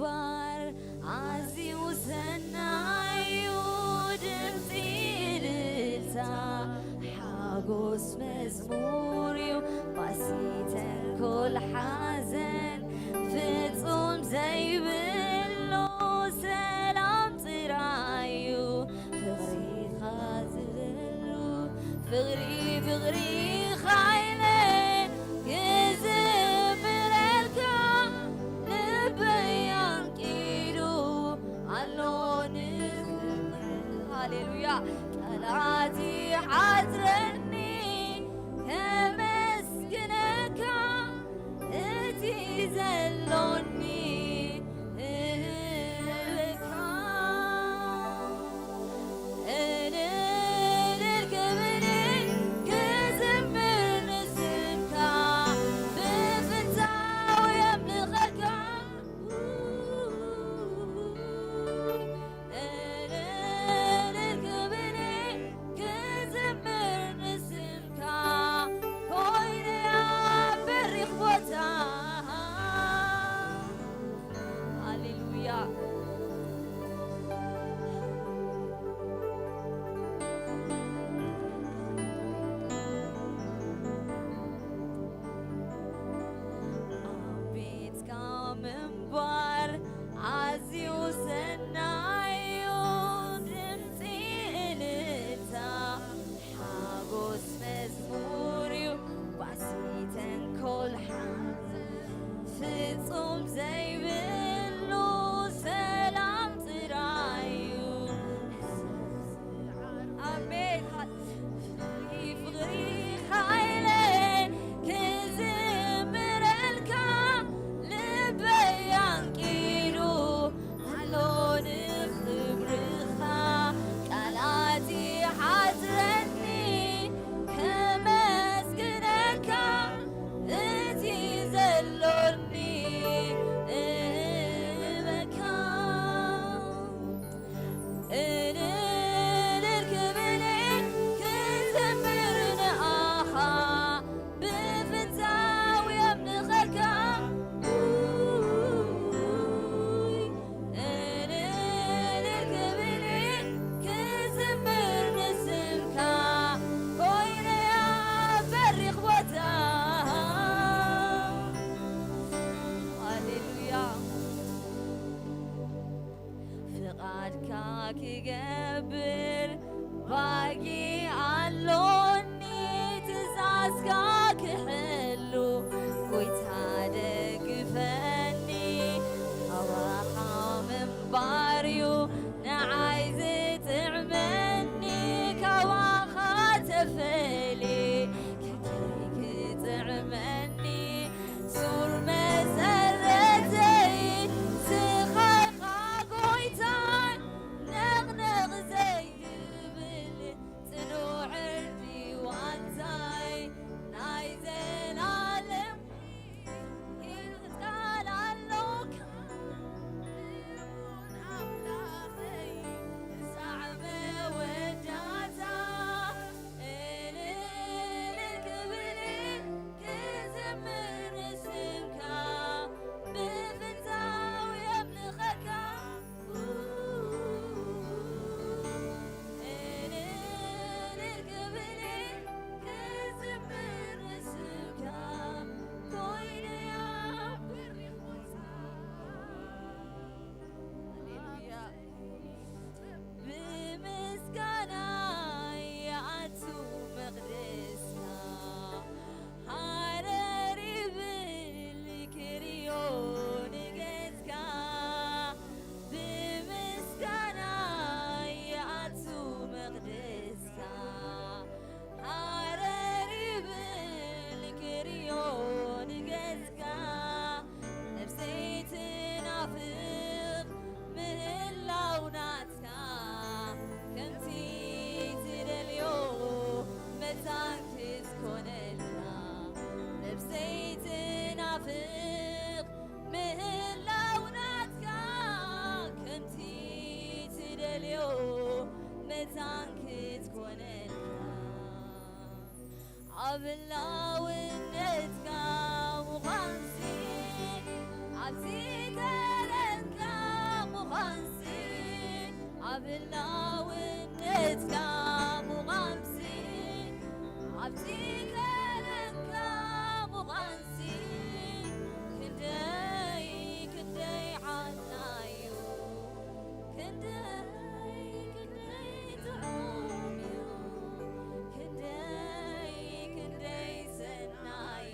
ባር ኣዝዩ ሰናዩ ድምፂ እልልታ ሓጎስ መዝሙር እዩ ባሲ ተንኮል ሓዘን ፍጹም ዘይብሎ ሰላም ጥራዩ ፍቕሪኻ ዝብሉ ፍቕሪ ፍቕሪኻ ኢለ ክዝምረልካ ልበይ ኣንቂዱ ኣሎ ንኽብርኻ ሃሌሉያ ቃላት ይሓጽረኒ ከመስግነካ እቲ ዘሎኒ እህበካ እልል ክብል ክዝምር ንስምካ ብፍታው የምልኸካ እልል ክብል ክዝምር ንስምካ ኮይነ ኣብ በሪኽ ቦታ ሃሌሉያ ኣብ ቤትካ ምንባር ኣዝዩ ሰናዩ ድምፂ እልልታ ሓጎስ መዝሙር እዩ ባሲ ተንኮል ሓዘን ፍጹም ዘይብሉ ሰላም ጥራይ እዩ ኣሜን ፍቕሪ ሓይለ ክዝምረልካ ልበይ ኣንቂዱ ኣሎ ንኽብርኻ ቃላት ይሓጽረኒ ከመስግነካ እቲ ዘሎኒ እህበካ እልል ክብል ክዝምር ንኣኻ ብፍታው የምልኸካ እልል ክብል ክዝምር ንስምካ ኮይነ ኣብ በሪኽ ቦታ ሃሌሉያ ፍቓድካ ክገብር ባጊ ኣሎኒ ትእዛዝካ ክሕሉ ጎይታ ደግፈኒ ካባኻ ምንባር እዩ ንዓይ ዝጥዕመኒ ካባኻ ተፈሊ ክጥዕመኒ ሱር መሰረተይ ስኻ ኢኻ ጎይታይ ነቕነቕ ዘይትብል ጽኑዕ ዕርዲ ዋንታይ ናይ ዘላለም ቃል ኣሎካ ኣምላኸይ ክሳዕ መወዳእታ እልል ክብል ክዝምር ንስምካ ብፍታው የምልኸካ እልል ክብል ክዝምር ንስምካ ኮይነ ኣብ በሪኽ ቦታ ሃሌሉያ ብምስጋና ይኣቱ መቕደስካ ሃረር ይብል ክርእዮ ንገጽካ ብምስጋና ይኣቱ መቕደስካ ሃረር ይብል ክርእዮ ንገጽካ ነፍሰይ ትናፍቕ ምህላው ናትካ ከምቲ ትደልዮ መታን ክትኮነልካ ነፍሰይ ትናፍቕ ምህላው ናትካ ከምቲ ትደልዮ መታን ክትኮነልካ ኣብ ላውነትካ ምዃንሲ ኣብዚ ከለንካ ህላውነትካ ምዃንሲ፣ ኣብቲ ቀለምካ ምዃንሲ፣ ክንደይ፣ ክንደይ ዓድናዩ፣ ክንደይ፣ ክንደይ ጥዑም እዩ፣ ክንደይ፣ ክንደይ ሰናዩ፣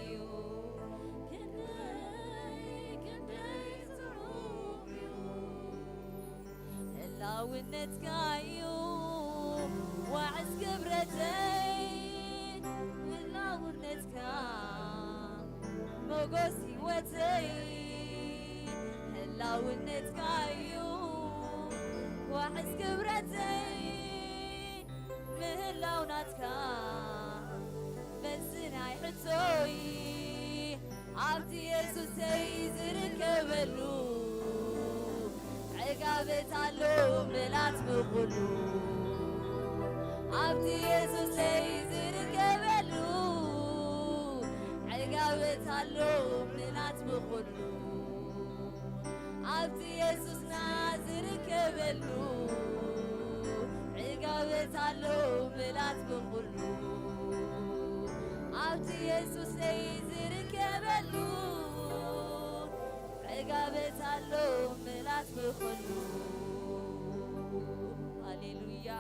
ክንደይ፣ ክንደይ ጥዑም እዩ። ህላውነትካ እዩ ዋዕስ ክብረተይ፣ ህላውነትካ ሞጎስ ህይወተይ፣ ህላውነትካ እዩ ዋዕስ ክብረተይ። ምህላው ናትካ መልሲ ናይ ሕቶይ ኣብቲ የሱሰይ ዝርከበሉ ዕጋበት ኣሎ ምላት ብኹሉ ኣብቲ የሱሰይ ዝርከበሉ ዕጋበት ኣሎ ምላት ብኹሉ ኣብቲ የሱስና ዝርከበሉ ዕጋበት ኣሎ ምላት ብኹሉ ኣብቲ የሱሰይ ዝርከበሉ ዕጋበት ኣሎ ምላት ብኹሉ ሃሌሉያ።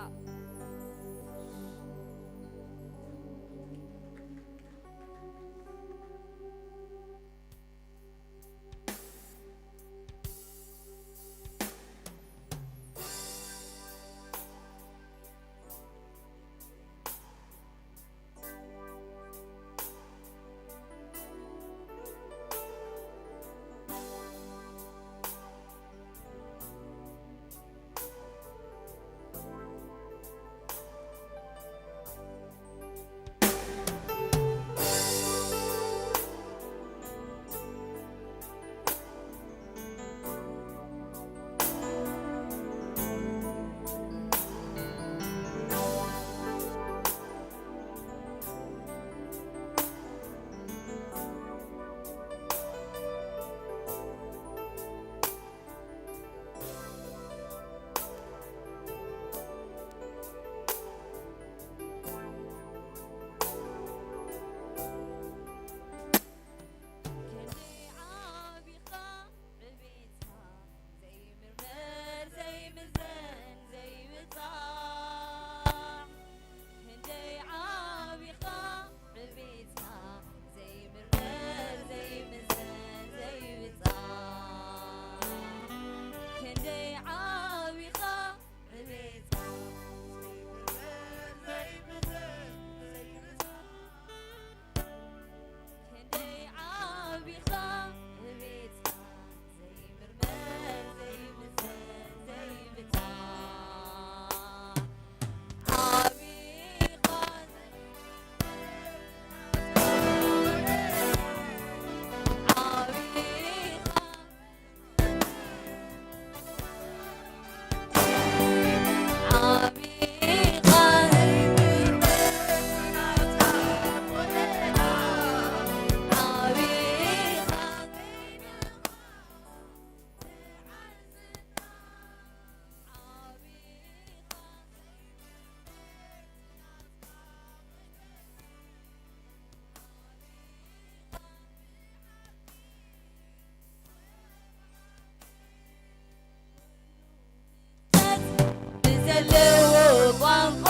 ብዘለዎ ቋንቋ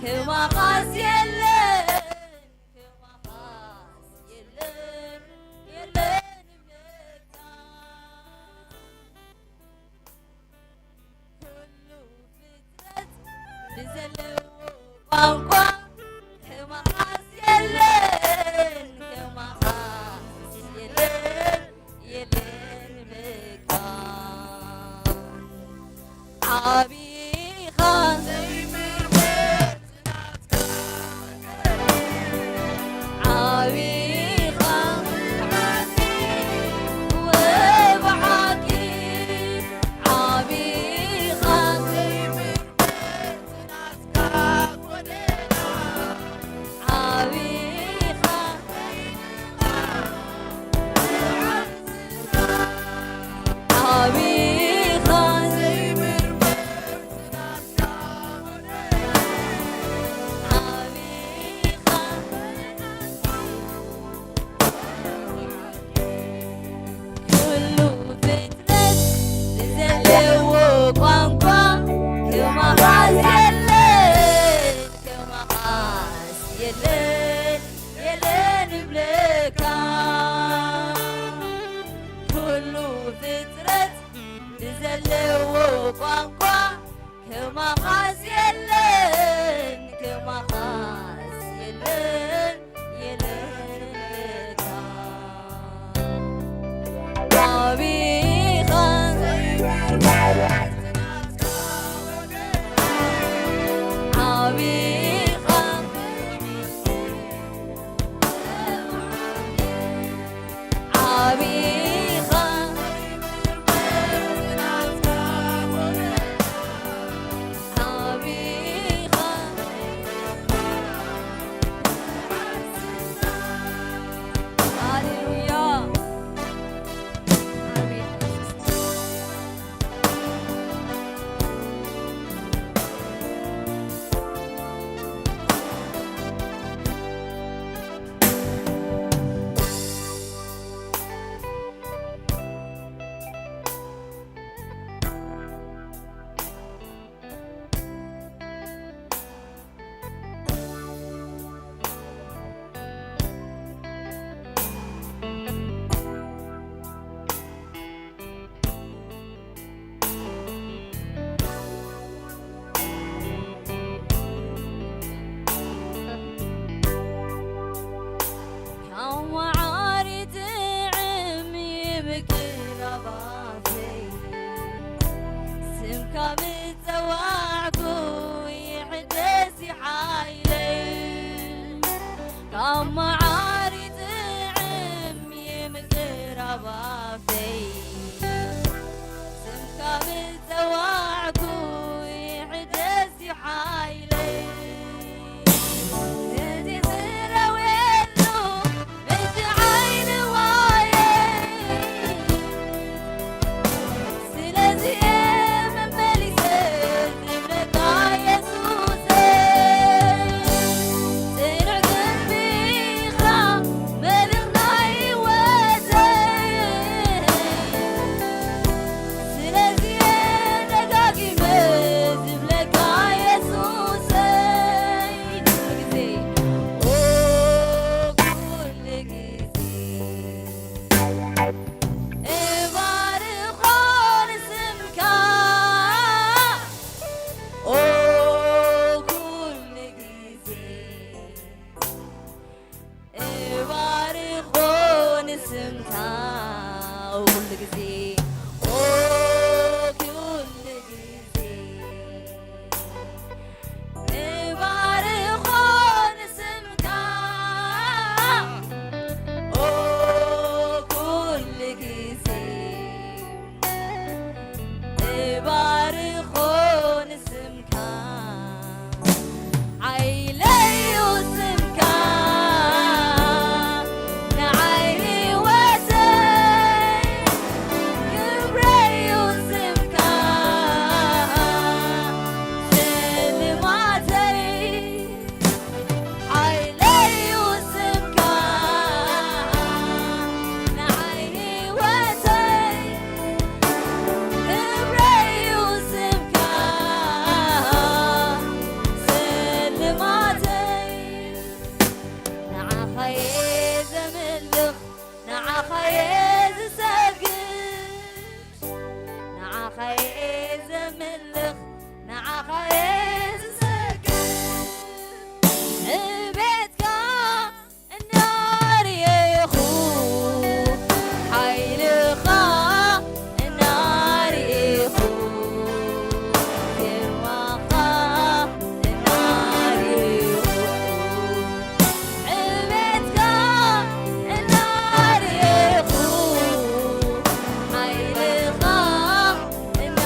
ከማኻስ የለን፣ ከማኻስ የለን፣ የለን እምነትካ። ኩሉ ፍጥረት ብዘለዎ ቋንቋ ከማኻስ የለን፣ ከማኻስ የለን፣ የለን በቃ። ዓቢ ኢኻ ዘይምርመር ዘለዎ ቋንቋ ከማኻስ የለን፣ ከማኻስ የለን፣ የለን ጌታ። ዓቢኻ፣ ዓቢኻ፣ ዓቢኻ፣ ዓቢኻ። ሃሌሉያ። ኣሜን። ካብ መዓር ይጥዕም ይምቅር ኣባተይ፣ ስምካ ምጸዋዕኩ ይሕደስ ሓይለይ። ካብ መዓር ይጥዕም ይምቅር ኣባተይ፣ ስምካ ምጸዋዕኩ ይሕደስ ሓይለይ። እቲ ዝረውየሉ ምንጪ ዓይኒ ዋየይ፣ ስለዚ እየ መመሊሰ ዝብለካ የሱሰይ። ጽኑዕ ግንቢ ኢኻ መሪኽ ናይ ህይወተይ። ስለዚ እየ ደጋጊመ ዝብለካ የሱሰይ። ኩሉ ግዜ፣ ኦ፣ ኩሉ ግዜ እባርኾ ንስምካ። ኦ፣ ኩሉ ግዜ እባርኾ ንስምካ ኩሉ ግዜ፣ ኦ፣ ኩሉ ግዜ እባርኾ ንስምካ፣ ኦ፣ ኩሉ ግዜ እባርኾ ንስምካ። ሓይለዩ ስምካ ንዓይ ህይወተይ፣ ክብረዩ ስምካ ስልማተይ። ሓይለዩ ስምካ ንዓይ ህይወተይ፣ ክብረዩ ስምካ ስልማተይ። ንዓኻየ ዘምልኽ፣ ንዓኻየ ዝሰግድ፣ ንዓኻየ ዘምልኽ፣ ንዓኻየ ዝሰግድ። ንቤትካ እናርኤኹ፣ ሓይልኻ እናርኤኹ፣ ግርማኻ እናርኤኹ፣ ዕቤትካ እናርኤኹ፣ ሓይልኻ እና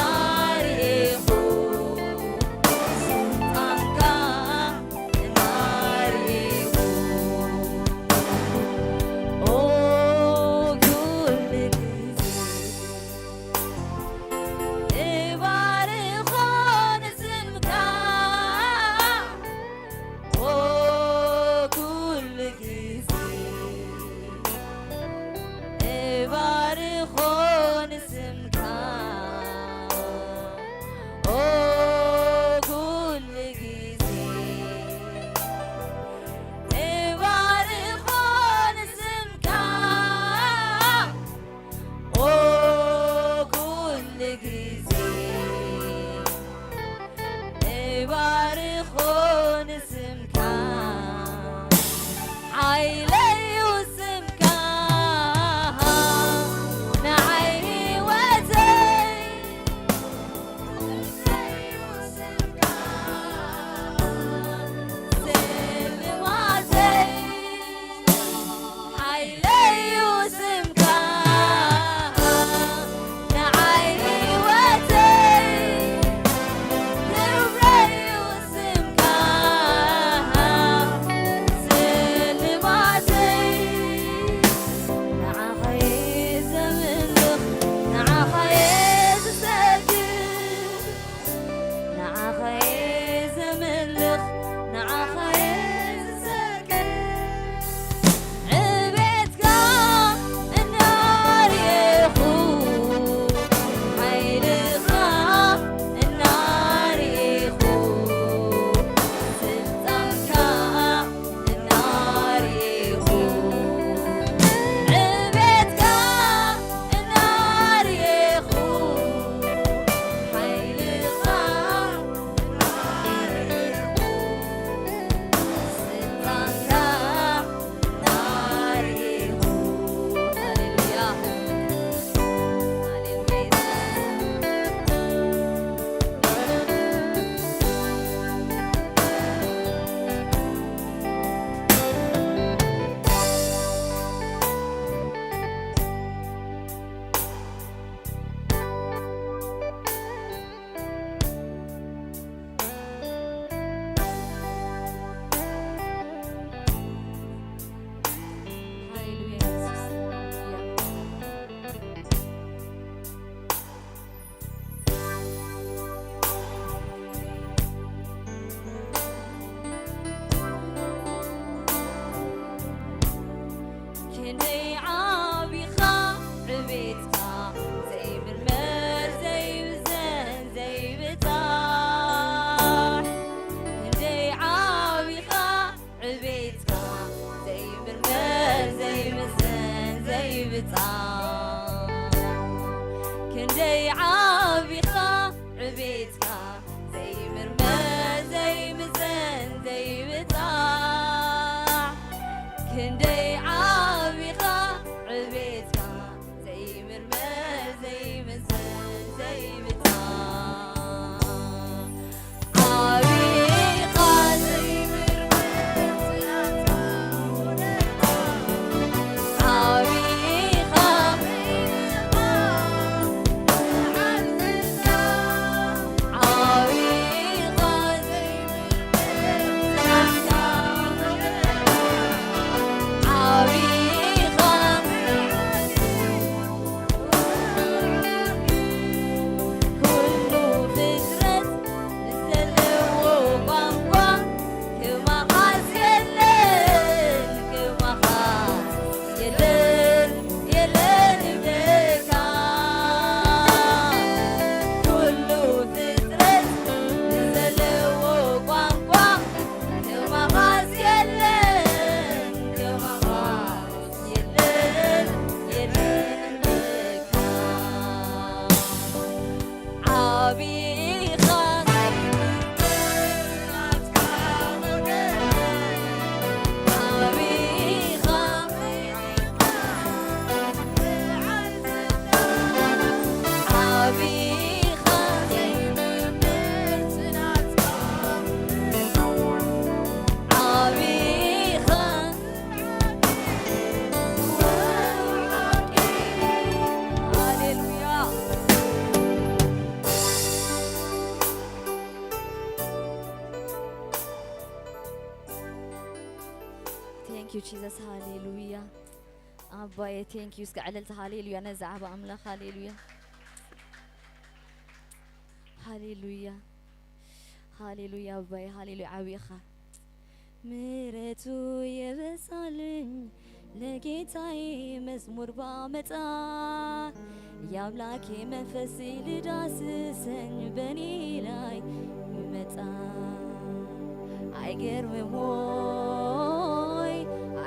ዓቢኻ ዕቤትካ ዘይምርመር ዘይምዘን ዘይብጻሕ ክንደይ ዓቢኻ ዕቤትካ ዘይምርመር ዘይምዘን ዘይብጻሕ ዓቢኻ ዘይምርመር ዓቢኻ Thank you Jesus. ሃሌሉያ። ኣባየ thank you። እስከ ዕልልታ ሃሌሉያ ነዚ ዓቢ ኣምላኽ። ሃሌሉያ። ሃሌሉያ። ሃሌሉያ ኣባየ ሃሌሉያ ዓቢ ኢኻ። ምሕረቱ የበዛልኝ ለጌታዬ መዝሙር ባመጣ የአምላኬ መንፈስ ልዳስሰኝ በኔ ላይ ይመጣ አይገርምም ሆይ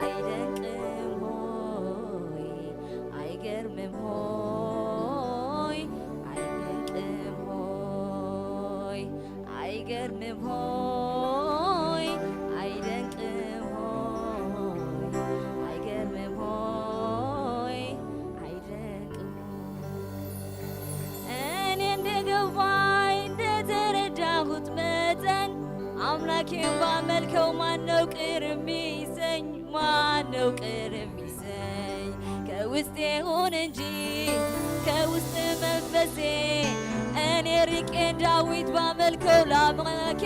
አይደንቅም ሆይ አይገርምም ሆይ አይደንቅም ሆይ አይገርምም ሆይ አይደንቅም ሆይ አይገርምም ሆይ አይደንቅም ሆይ እኔ እንደገባኝ እንደተረዳሁት መጠን አምላኬን ባመልከው ማነው ቅር የሚሰኝ ማነው ቅር የሚሰኝ ከውስጤ ይሁን እንጂ ከውስጥ መንፈሴ እኔ ርቄን ዳዊት ባመልከው ላምላኬ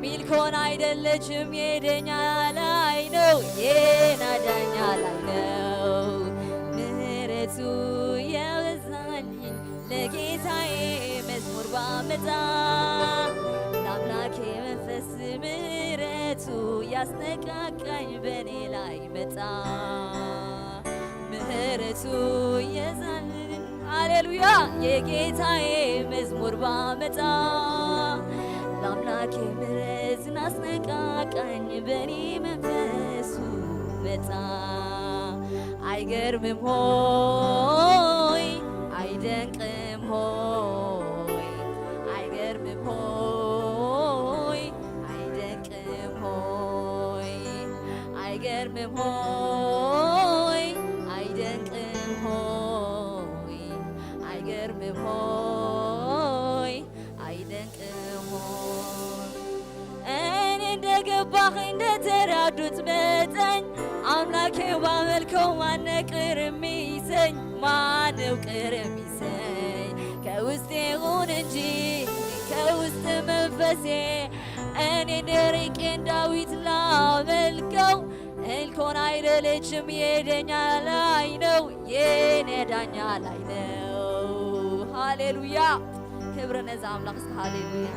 ሚልኮን አይደለችም የደኛ ላይ ነው የናዳኛ ላይ ነው ምህረቱ የበዛልኝ ለጌታዬ መዝሙር ባመጣ ለአምላኬ መንፈስ ምህረቱ ያስነቃቃኝ በኔ ላይ መጣ ምህረቱ የዛልን ሃሌሉያ የጌታዬ መዝሙር ባመጣ ለአምላኬ ምህረትን አስነቃቃኝ በኔ መንፈሱ መጣ አይገርምም ሆይ አይደንቅም ሆይ አይገርምም ሆይ አይደንቅም ሆይ አይገርምም ሆይ አይደንቅም ሆይ አይገርምም ሆይ አይደንቅም ሆይ እኔ እንደገባህ እንደተራዱት መጠን አምላኬ ባመልከው ማነ ቅር የሚሰኝ ማነው ቅር የሚሰኝ ከውስጤ ይሁን እንጂ ከውስጥ መንፈሴ እኔ ደሪቄን ዳዊት ላመልከው እንኮን አይደለችም የደኛ ላይ ነው የኔ ዳኛ ላይ ነው ሃሌሉያ ክብር ነዛ ኣምላኽ እስከ ሃሌሉያ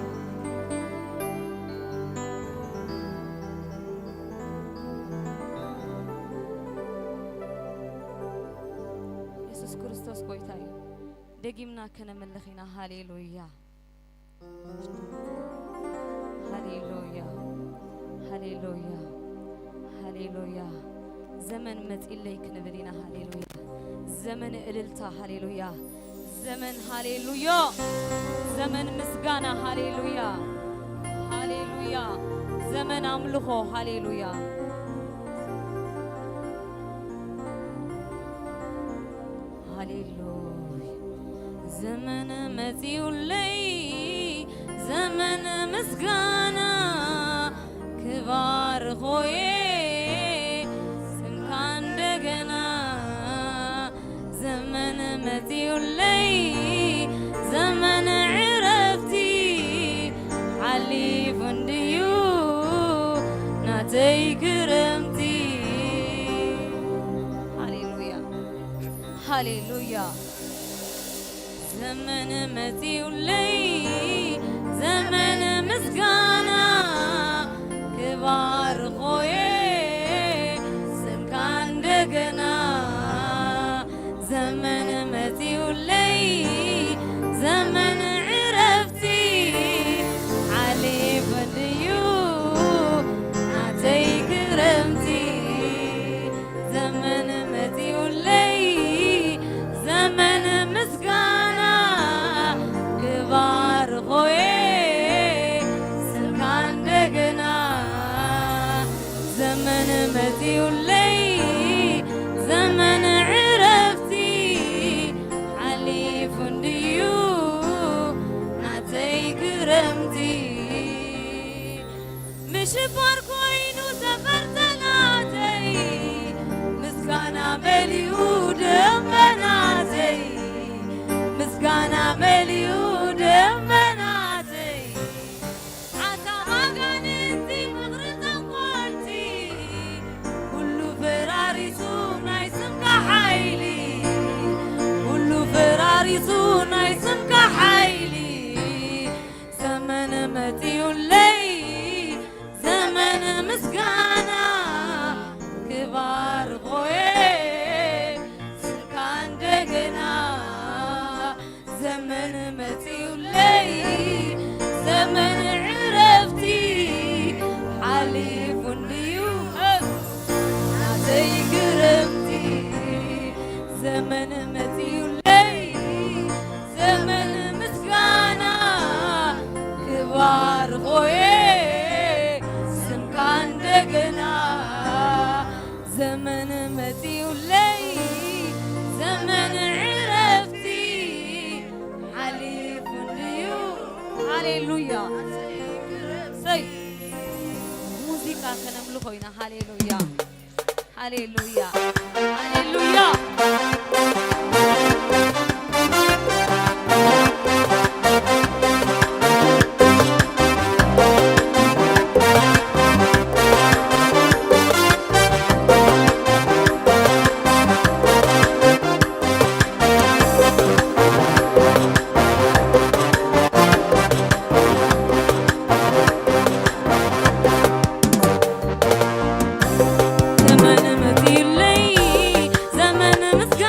የሱስ ክርስቶስ ጎይታ እዩ ደጊምና ከነምልኽ ኢና ሃሌሉያ ሃሌሉያ ሃሌሉያ ሃሌሉያ ዘመን መጺለይ ክንብል ኢና ሃሌሉያ ዘመን እልልታ ሃሌሉያ ዘመን ሃሌሉያ፣ ዘመን ምስጋና ሃሌሉያ፣ ሃሌሉያ፣ ዘመን ኣምልኾ ሃሌሉያ፣ ሃሌሉያ። ዘመን መጺኡለይ፣ ዘመን ምስጋና ክባርኾየ ስምካ እንደገና። ዘመን መጺኡለይ፣ ዘመን ዕረፍቲ ሓሊፉ እንድዩ ናተይ ክረምቲ። ሃሌሉያ፣ ሃሌሉያ። ዘመን መጺኡለይ፣ ዘመን ምስጋና ክባርኾየ ስምካ እንደገና። ዘመን መጺኡለይ፣ ዘመን ዕረፍቲ ሓሊፉ እንድዩ ናተይ ክረምቲ። ዘመን መጺኡለይ፣ ዘመን ምስጋና ክባርኾየ ስምካ እንደገና። ዘመን መጺኡለይ፣ ዘመን ዕረፍቲ ሓሊፉ እንድዩ ናተይ ክረምቲ። ምሽባር ኮይኑ ሰፈር ጸላተይ፣ ምስጋና መሊኡ ደመናተይ፣ ምስጋና መሊኡ ደመናተይ። ሓሳብ ኣጋንንቲ፣ ምኽሪ ተንኮልቲ፣ ኩሉ ፈራሪሱ ናይ ስምካ ሓይሊ፣ ኩሉ ፈራሪሱ ናይ ስምካ ሓይሊ። ዘመን መጺኡለይ፣ ዘመን ምስጋና ክባርኾየ ስምካ እንደገና። ዘመን መጺኡለይ፣ ዘመን ዕረፍቲ ሓሊፉ እንድዩ ናተይ ክረምቲ። ዘመን መጺኡለይ፣ ዘመን ምስጋና ክባርኾየ ስምካ እንደገና። ዘመን መጺኡለይ፣ ዘመን ዕረፍቲ ሓሊፉ እንድዩ። ሃሌሉያ። ሰይ፣ ሙዚቃ ከነምልኾ ኢና። ሃሌሉያ፣ ሃሌሉያ፣ ሃሌሉያ። ዘመን መጺኡለይ፣ ዘመን ምስጋ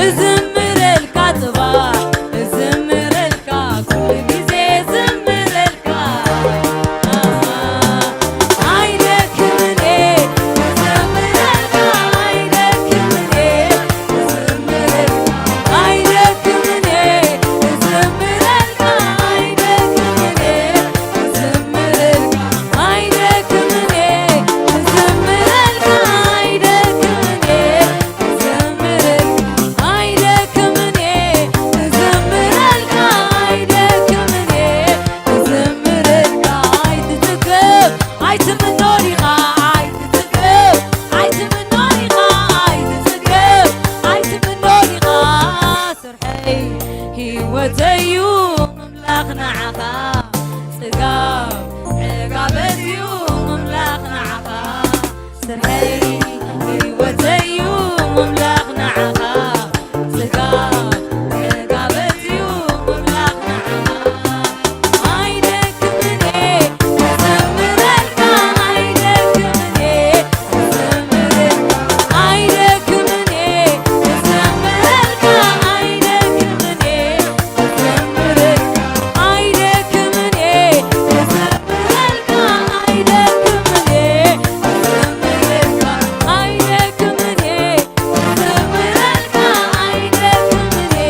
እዝምረልካ ጽባሕ፣ እዝምረልካ ኩሉ ግዜ፣ እዝምረልካ። ኣይደክምን እየ፣ እዝምረልካ፣ ኣይደክምን እየ፣ እዝምረልካ፣ ኣይደክምን እየ፣ እዝምረልካ፣ ኣይደክምን እየ፣ እዝምረልካ፣ ኣይደክምን እየ፣ እዝምረልካ፣ ኣይደክምን እየ። ስርሐይ ህይወተዩ ምምላኽ ንዓኻ፣ ጽጋብ ዕጋበትዩ ምምላኽ ንዓኻ። ስርሐይ ህይወተዩ ምምላኽ ንዓኻ፣ ጽጋብ ዕጋበትዩ ምምላኽ ንዓኻ። ኣይደክምን እየ ክዘምረልካ፣ ኣይደክምን እየ ክዘምረልካ፣ ኣይደክምን እየ ክዘምረልካ፣ ኣይደክምን እየ ክዘምረልካ፣ ኣይደክምን እየ ክዘምረልካ፣ ኣይደክምን እየ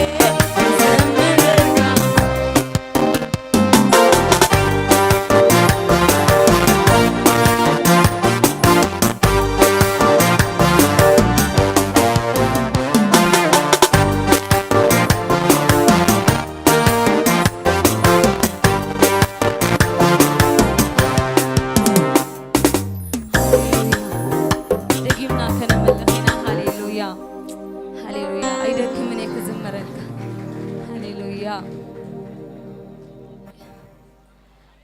ደጊምና ከነምልኽ ኢና። ሃሌሉያ፣ ሃሌሉያ። ኣይደክምን እየ ክዝምረልካ። ሃሌሉያ፣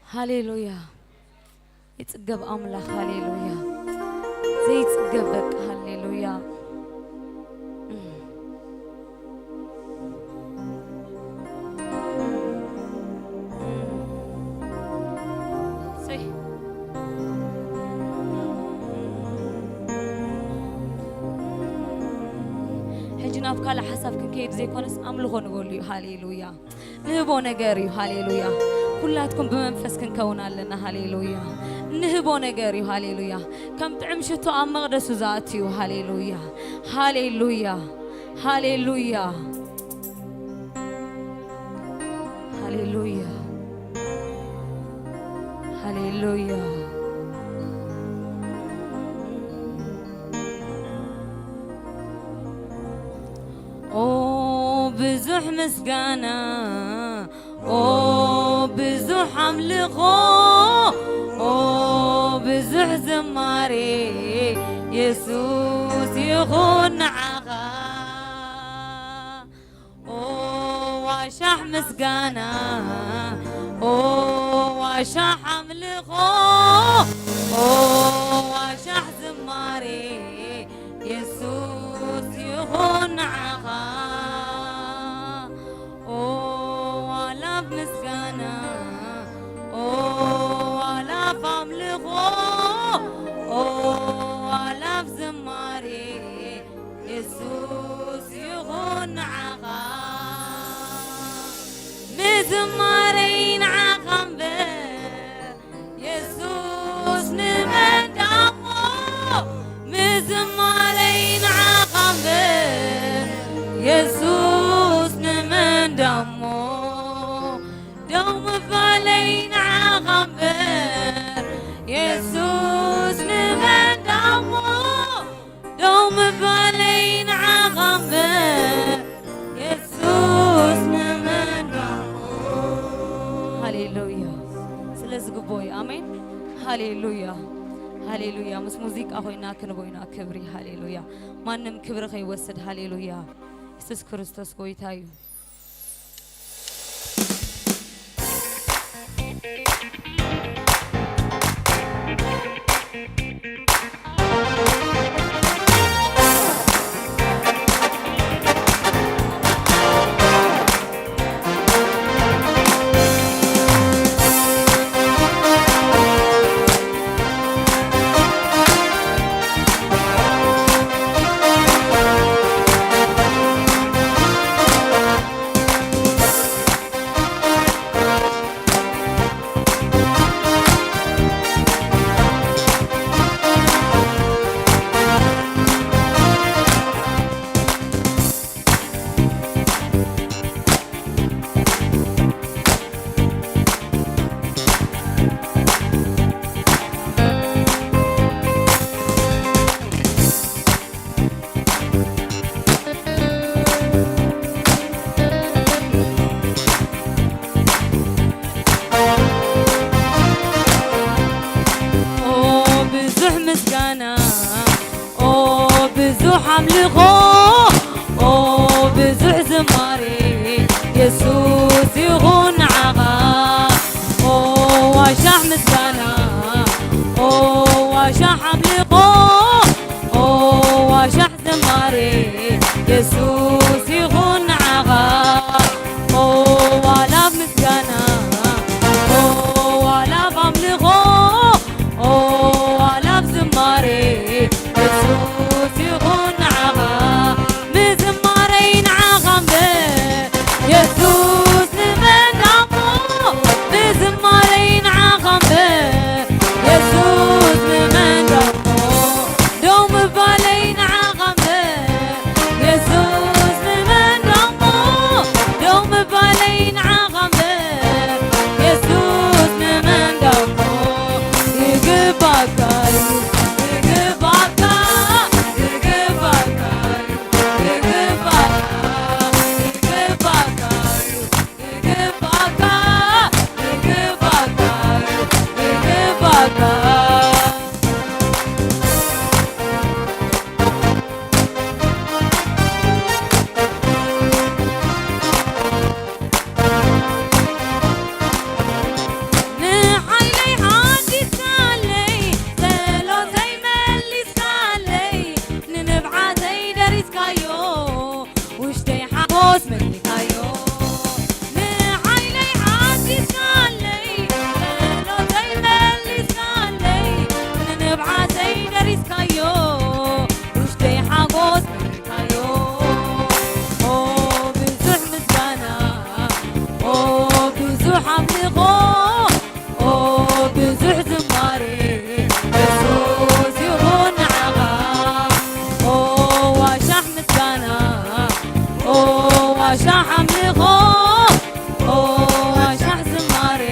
ሃሌሉያ። ይጽገብ ኣምላኽ። ሃሌሉያ፣ ዘይጽገብ በቃ። ሃሌሉያ። ሰይ። ሕጂ ናብ ካልእ ሓሳብ ክንከይድ ዘይኮነስ ኣምልኾ ንበሉ እዩ። ሃሌሉያ። ንህቦ ነገር እዩ። ሃሌሉያ። ኩላትኩም ብመንፈስ ክንከውን ኣለና። ሃሌሉያ። ንህቦ ነገር እዩ። ሃሌሉያ። ከም ጥዑም ሽቶ ኣብ መቕደሱ ዝኣቱ እዩ። ሃሌሉያ፣ ሃሌሉያ፣ ሃሌሉያ፣ ሃሌሉያ፣ ሃሌሉያ። ኦ ብዙሕ ምስጋና፣ ኦ ብዙሕ ኣምልኾ፣ ኦ ብዙሕ ዝማሬ የሱስ ይኹን ንዓኻ። ኦ ዋሻሕ ምስጋና፣ ኦ ዋሻሕ ኣምልኾ፣ ኦ ዋሻሕ ዝማሬ የሱስ ይኹን ንዓኻ። ኦ ዋላፍ ምስጋና፣ ኦ ዋላፍ ኣምልኾ፣ ኦ ዋላፍ ዝማሬ የሱስ ይኹን ንዓኻ። ምዝማረይ ንዓኻ እምበር የሱስ ንመን ዳሞ፣ ምዝማረይ ንዓኻ እምበር የሱስ ንመን ዳሞ፣ ደው ምባለይ ንዓኻ እምበር የሱስ ንመን ዳሞ፣ ደው ምባለይ ንዓኻ እምበር የሱስ ንመን ዳሞ። ሃሌሉያ። ስለ ዝግብኦ እዩ። ኣሜን። ሃሌሉያ፣ ሃሌሉያ። ምስ ሙዚቃ ኮይና ክንቦ ኢና ክብሪ። ሃሌሉያ። ማንም ክብሪ ከይወስድ። ሃሌሉያ። የሱስ ክርስቶስ ጎይታ እዩ። ኣሻሕ ኣምልኾ፣ ኦ ኣሻሕ ዝማሬ፣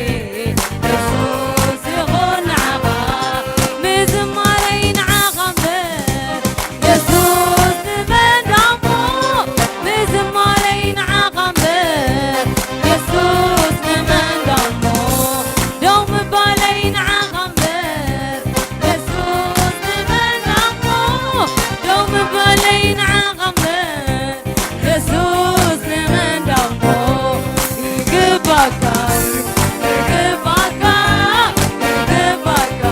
የሱስ ይኹን ንዓኻ። ምዝማረይ ንዓኻ እምበር፣ የሱስ ንመን ዳሞ? ምዝማረይ ንዓኻ እምበር፣ የሱስ ንመን ዳሞ? ደው ምባለይ ንዓኻ እምበር፣ የሱስ ንመን ዳሞ? ደው ምባለይ ንዓኻ እምበር፣ የሱስ ንመን ዳሞ? ይግባካ፣ ይግባካ፣ ይግባካ፣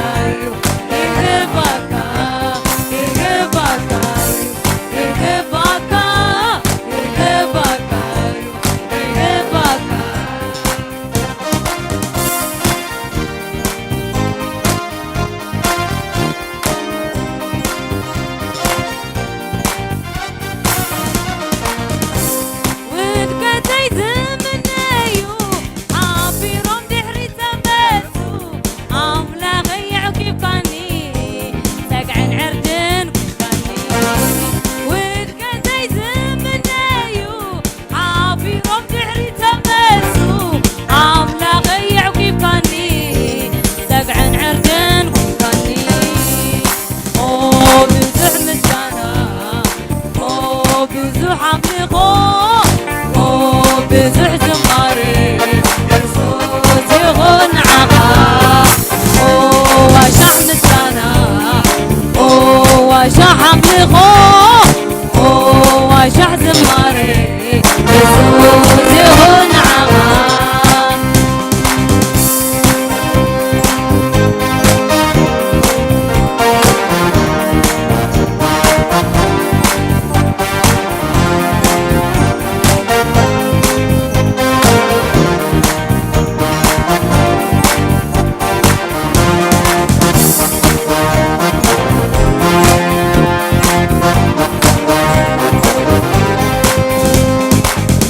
ይግባካ፣ ይግባካ፣ ይግባካ፣ ይግባካ፣ ይግባካ። ውድቀተይ ዝምነዩ ሓቢሮም ድሕሪት ተመልሱ። ኣምላኸይ የዕቂብካኒ፣ ጸግዕን ዕርድን ኮንካኒ። ውድቀተይ ዝምነዩ ሓቢሮም ድሕሪት ተመልሱ። ኣምላኸይ የዕቂብካኒ፣ ጸግዕን ዕርድን ኮንካኒ። ኦ ብዙሕ ምስጋና፣ ኦ ብዙሕ ኣምልኾ፣ ኦ ብዙሕ ዝማሬ፣ የሱስ ይኹን ንዓኻ። ኦ ዋሻሕ ምስጋና፣ ኦ ዋሻሕ ኣምልኾ፣ ኦ ዋሻሕ ዝማሬ፣ የሱስ ይኹን ንዓኻ።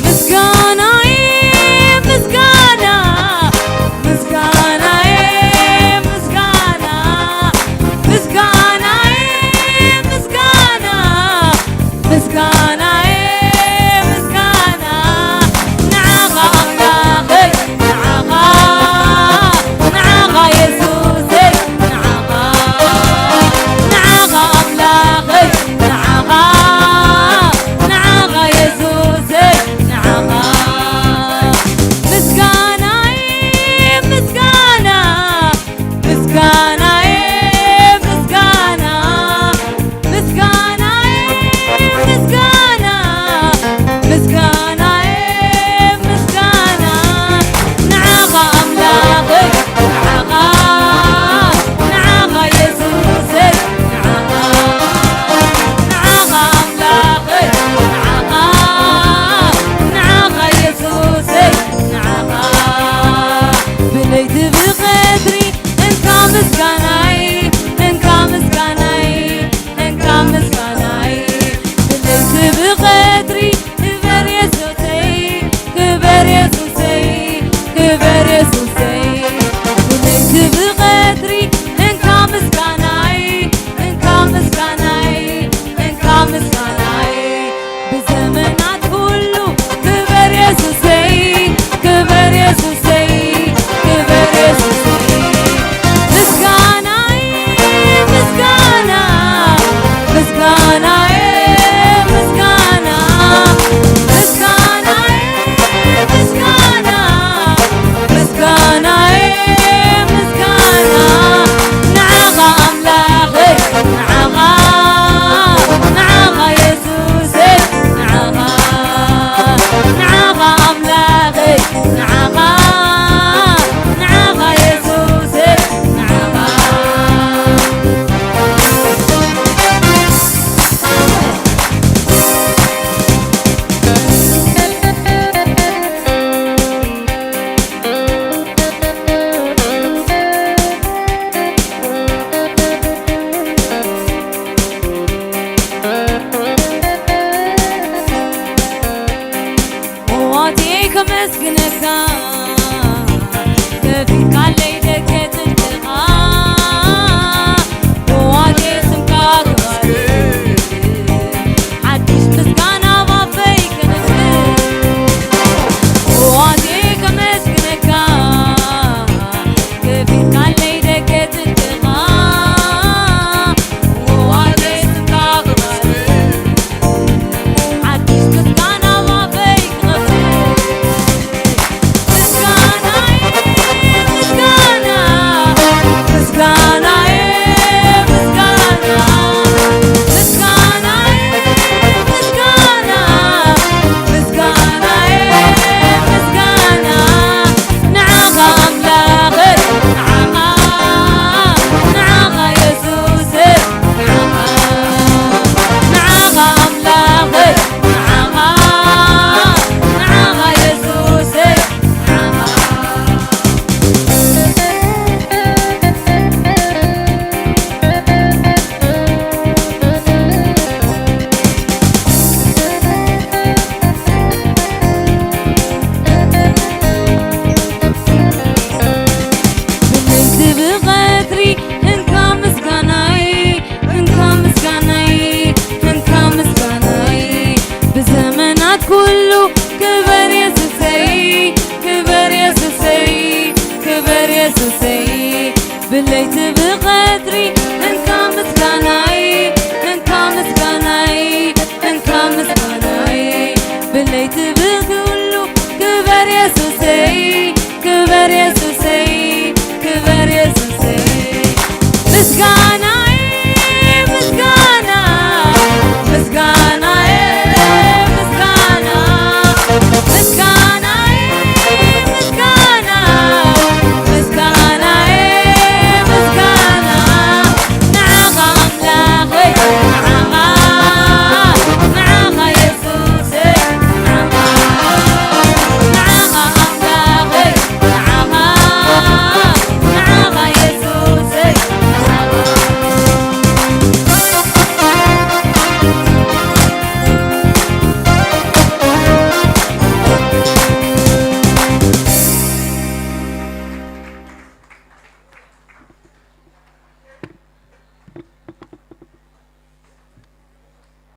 ምስጋናዬ ምስጋና፣ ምስጋናዬ ምስጋና፣ ምስጋናዬ ምስጋና፣ ምስጋናዬ ምስጋና፣ ንዓኻ ኣምላኸይ፣ ንዓኻ፣ ንዓኻ የሱሰይ፣ ንዓኻ፣ ንዓኻ ኣምላኸይ፣ ንዓኻ፣ ንዓኻ የሱሰይ፣ ንዓኻ። ምስጋናዬ ምስጋና፣ ምስጋናዬ ምስጋና፣ ምስጋናዬ ምስጋና፣ ምስጋናዬ ምስጋና፣ ንዓኻ ኣምላኸይ፣ ንዓኻ፣ ንዓኻ የሱሰይ፣ ንዓኻ፣ ንዓኻ ኣምላኸይ፣ ንዓኻ፣ ንዓኻ የሱሰይ፣ ንዓኻ። ብለይቲ ብቐትሪ እንካ ምስጋናይ፣ እንካ ምስጋናይ፣ እንካ ምስጋናይ። ብለይቲ ብቐትሪ ክበር የሱሰይ፣ ክበር የሱሰይ፣ ክበር የሱሰይ። ብለይቲ ብቐትሪ እንካ ምስጋናይ፣ እንካ ምስጋናይ፣ እንካ ምስጋናይ። ብዘመናት ኩሉ ክበር የሱሰይ፣ ክበር የሱሰይ፣ ክበር የሱሰይ። ምስጋናይ ምስጋና፣ ምስጋናይ ምስጋና፣ ምስጋናይ ምስጋና፣ ምስጋናይ ምስጋና፣ ንዓኻ ኣምላኸይ፣ ንዓኻ፣ ንዓኻ የሱሰይ፣ ንዓኻ፣ ንዓኻ ኣምላኸይ፣ ንዓኻ፣ ንዓኻ የሱሰይ፣ ንዓኻ። ሞቴ ከመስግነካ ከፊትካለይ ደገ ጽድቅኻ ሞቴ ስምካ ክባርክ ሓድሽ ምስጋና ባፈይ ከነፍስ ኩሉ ክበር የሱሰይ፣ ክበር የሱሰይ፣ ክበር የሱሰይ። ብለይቲ ብቐትሪ እንካ ምስጋናይ፣ እንካ ምስጋናይ፣ እንካ ምስጋናይ። ብለይቲ ብኩሉ ክበር የሱሰይ፣ ክበር የሱሰይ፣ ክበር የሱሰይ። ምስጋና